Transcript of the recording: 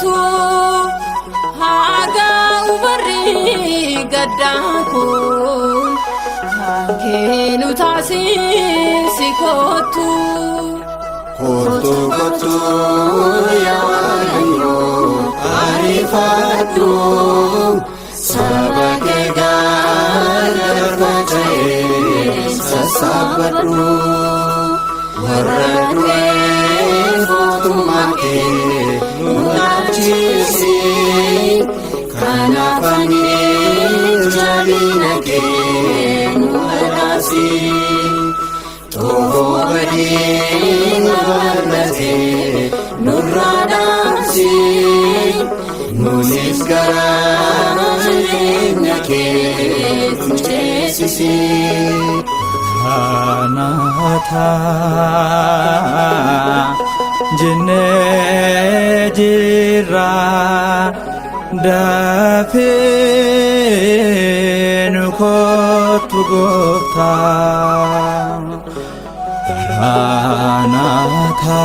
kootu haa ga'u barri gaddaa kun kan keenu taasisi kootu. Kootu kootu yaa Waaqayyo ariifadhu, saba kee gargar faca'ee sassaabadhu, warra du'eef mootummaa kee nu dhaalchisi, kanaaf ani jabina kee nu badhaasi. Xoofoo badii nu bal'atee nurraa dhaamsi, nunis gara jireenya kee nu ceesisi. Maranatha jennee jirra, dafii nu kottu gooftaa. Maranatha.